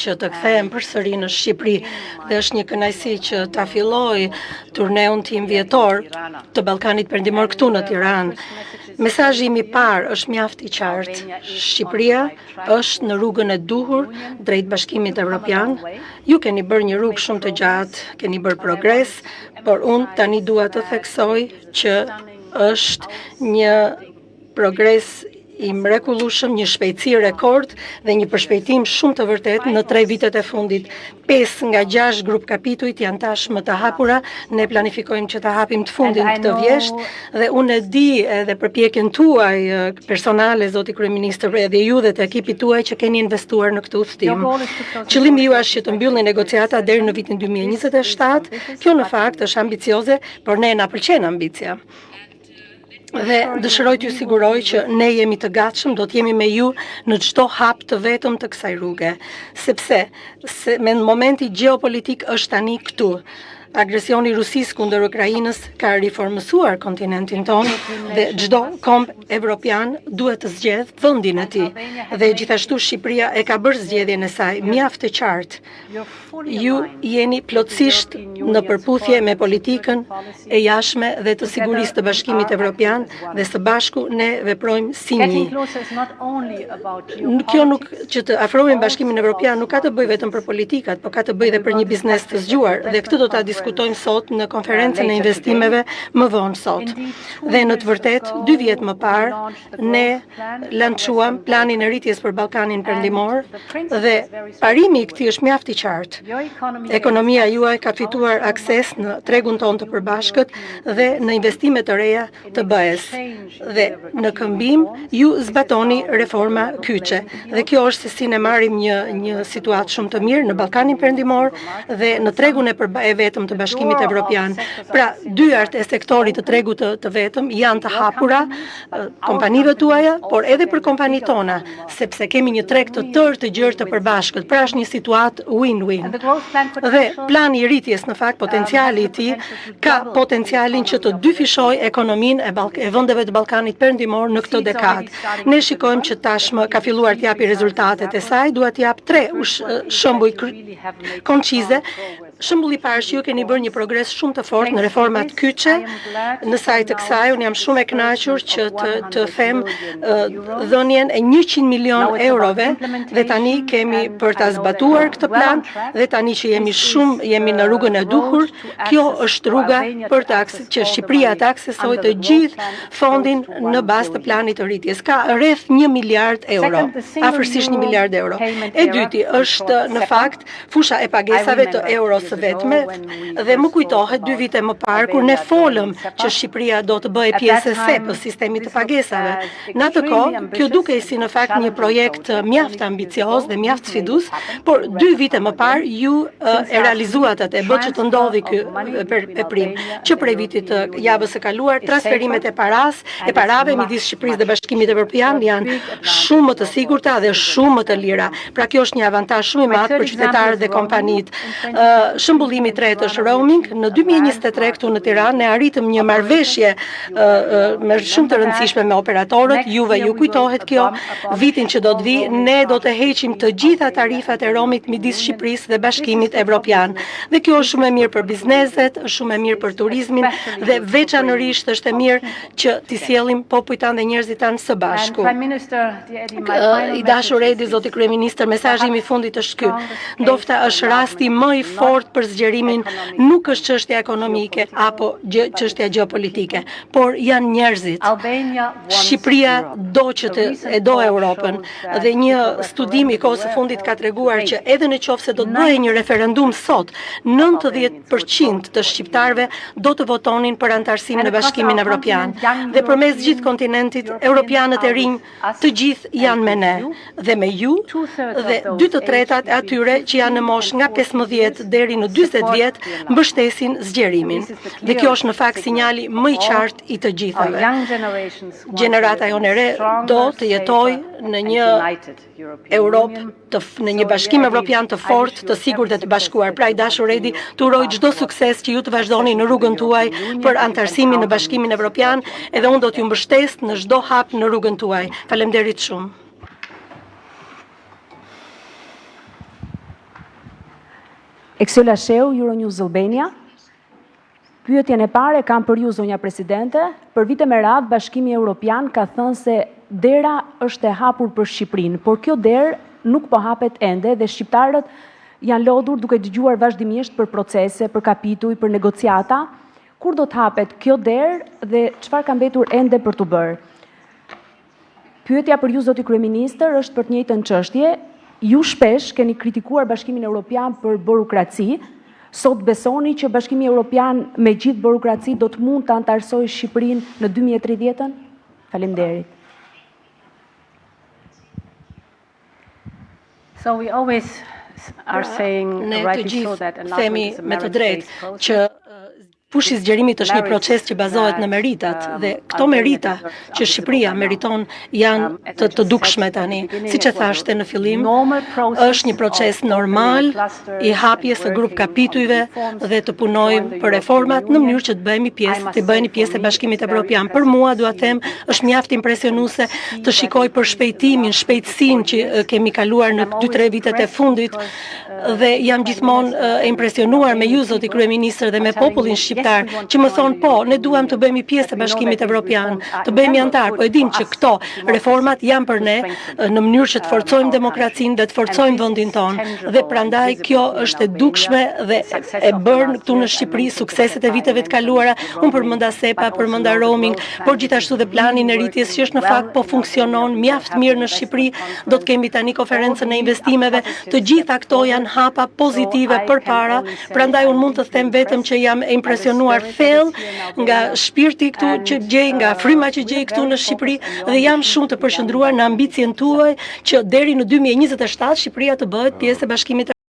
që të kthehem përsëri në Shqipëri dhe është një kënaqësi që ta filloj turneun tim vjetor të Ballkanit Perëndimor këtu në Tiranë. Mesazhi im i parë është mjaft i qartë. Shqipëria është në rrugën e duhur drejt Bashkimit Evropian. Ju keni bërë një rrugë shumë të gjatë, keni bërë progres, por unë tani dua të theksoj që është një progres i mrekullueshëm, një shpejtësi rekord dhe një përshpejtim shumë të vërtetë në tre vitet e fundit. 5 nga 6 grup kapitujt janë tashmë të hapura, ne planifikojmë që të hapim të fundin këtë vjeshtë dhe unë e di edhe përpjekjen tuaj personale, zoti kryeministër, edhe ju dhe të ekipit tuaj që keni investuar në këtë udhëtim. Qëllimi juaj është që të mbyllni negociata deri në vitin 2027. Kjo në fakt është ambicioze, por ne na pëlqen ambicia. Dhe dëshiroj t'ju siguroj që ne jemi të gatshëm, do të jemi me ju në çdo hap të vetëm të kësaj rruge, sepse se me momenti gjeopolitik është tani këtu. Agresioni i Rusisë kundër Ukrainës ka riformësuar kontinentin tonë dhe çdo komb evropian duhet të zgjedhë vendin e tij. Dhe gjithashtu Shqipëria e ka bërë zgjedhjen e saj mjaft të qartë. Ju jeni plotësisht në përputhje me politikën e jashtme dhe të sigurisë të Bashkimit Evropian dhe së bashku ne veprojmë si një. Kjo nuk që të afrohemi me Bashkimin Evropian nuk ka të bëjë vetëm për politikat, por ka të bëjë dhe për një biznes të zgjuar dhe këtë do ta diskutojmë sot në konferencën e investimeve më vonë sot. Dhe në të vërtetë, dy vjet më parë, ne lançuam planin e rritjes për Ballkanin Perëndimor dhe parimi i këtij është mjaft i qartë. Ekonomia juaj ka fituar akses në tregun tonë të përbashkët dhe në investime të reja të BE-së. Dhe në këmbim ju zbatoni reforma kyçe. Dhe kjo është se si ne marrim një një situatë shumë të mirë në Ballkanin Perëndimor dhe në tregun e përba, e vetëm të Bashkimit Evropian. Pra, dyert e sektorit të tregut të, të vetëm janë të hapura kompanive tuaja, por edhe për kompanitë tona, sepse kemi një treg të tërë të gjerë të përbashkët. Pra është një situatë win-win. Dhe plani i rritjes në fakt potenciali i tij ka potencialin që të dyfishojë ekonominë e, e vendeve të Ballkanit Perëndimor në këtë dekadë. Ne shikojmë që tashmë ka filluar të japi rezultatet e saj, dua të jap tre shembuj koncize Shembulli i parë është ju keni bërë një progres shumë të fortë në reformat kyçe. Në sajë të kësaj, unë jam shumë e kënaqur që të, të them dhënien e 100 milion eurove dhe tani kemi për ta zbatuar këtë plan dhe tani që jemi shumë jemi në rrugën e duhur, kjo është rruga për të që Shqipëria të aksesojë të gjithë fondin në bazë të planit të rritjes. Ka rreth 1 miliard euro, afërsisht 1 miliard euro. E dyti është në fakt fusha e pagesave të euros së vetme dhe më kujtohet dy vite më parë kur ne folëm që Shqipëria do të bëhej pjesë e SEPA-s, sistemit të pagesave. Në atë kohë, kjo dukej si në fakt një projekt mjaft ambicioz dhe mjaft sfidues, por dy vite më parë ju e realizuat atë, e bëtë që të ndodhi ky veprim. Që prej vitit të javës së kaluar, transferimet e parasë, e parave midis Shqipërisë dhe Bashkimit Evropian janë shumë më të sigurta dhe shumë më të lira. Pra kjo është një avantazh shumë i madh për qytetarët dhe kompanitë. Shembulli im i tretë është roaming. Në 2023 këtu në Tiranë ne arritëm një marrëveshje me shumë të rëndësishme me operatorët. Juve ju kujtohet kjo. Vitin që do të vijë ne do të heqim të gjitha tarifat e roamit midis Shqipërisë dhe Bashkimit Evropian. Dhe kjo është shumë e mirë për bizneset, është shumë e mirë për turizmin dhe veçanërisht është e mirë që t'i sjellim popujt tanë dhe njerëzit tanë së bashku. I dashur Edi, zoti kryeministër, mesazhi im i fundit është ky. Ndofta është rasti më i fortë për zgjerimin, nuk është çështja ekonomike apo gjë, çështja gjeopolitike, por janë njerëzit. Shqipëria do që të e do Europën dhe një studim i kohës së fundit ka treguar që edhe në qoftë se do të bëhej një referendum sot, 90 për qind të shqiptarëve do të votonin për anëtarësim në Bashkimin Evropian. Dhe përmes gjithë kontinentit, europianët e rinj të gjithë janë me ne dhe me ju dhe dy të tretat e atyre që janë në moshë nga 15 deri në 40 vjet mbështesin zgjerimin. Dhe kjo është në fakt sinjali më i qartë i të gjithave. Gjenerata jonë e re do të jetojë në një Europë të në një bashkim evropian të fortë, të sigurt dhe të bashkuar. Pra i dashur Edi, të uroj çdo sukses që ju të vazhdoni në rrugën tuaj për anëtarësimin në Bashkimin Evropian, edhe unë do t'ju mbështes në çdo hap në rrugën tuaj. Faleminderit shumë. Eksiola Shehu, Euronews Albania. Pyetjen e parë e kam për ju, zonja Presidente. Për vite me radhë, Bashkimi Evropian ka thënë se dera është e hapur për Shqipërinë, por kjo derë nuk po hapet ende dhe shqiptarët janë lodhur duke dëgjuar vazhdimisht për procese, për kapituj, për negociata. Kur do të hapet kjo derë dhe çfarë ka mbetur ende për t'u bërë? Pyetja për ju, zoti kryeministër, është për të njëjtën çështje. Ju shpesh keni kritikuar Bashkimin Evropian për burokraci. Sot besoni që Bashkimi Evropian me gjithë burokraci do të mund të anëtarësojë Shqipërinë në 2030-ën? Faleminderit. So we always are saying, Ne të gjithë themi me të drejtë që fushi i zgjerimit është një proces që bazohet në meritat dhe këto merita që Shqipëria meriton janë të, të dukshme tani. Siç e thashë në fillim, është një proces normal i hapjes së grup kapitujve dhe të punojmë për reformat në mënyrë që të bëhemi pjesë, të bëhemi pjesë e Bashkimit Evropian. Për mua, dua të them, është mjaft impresionuese të shikoj për shpejtimin, shpejtësinë që kemi kaluar në 2-3 vitet e fundit dhe jam gjithmonë e impresionuar me ju zoti kryeministër dhe me popullin shqiptar që më thonë po, ne duam të bëhemi pjesë e Bashkimit Evropian, të bëhemi anëtar, po e dim që këto reformat janë për ne në mënyrë që të forcojmë demokracinë dhe të forcojmë vendin tonë. Dhe prandaj kjo është e dukshme dhe e bërë këtu në Shqipëri sukseset e viteve të kaluara. Unë përmenda SEPA, përmenda roaming, por gjithashtu dhe planin e rritjes që është në fakt po funksionon mjaft mirë në Shqipëri. Do të kemi tani konferencën e investimeve. Të gjitha këto janë hapa pozitive përpara. Prandaj unë mund të them vetëm që jam e impresionuar thellë nga shpirti këtu që gjej, nga fryma që gjej këtu në Shqipëri dhe jam shumë të përqendruar në ambicien tuaj që deri në 2027 Shqipëria të bëhet pjesë e Bashkimit.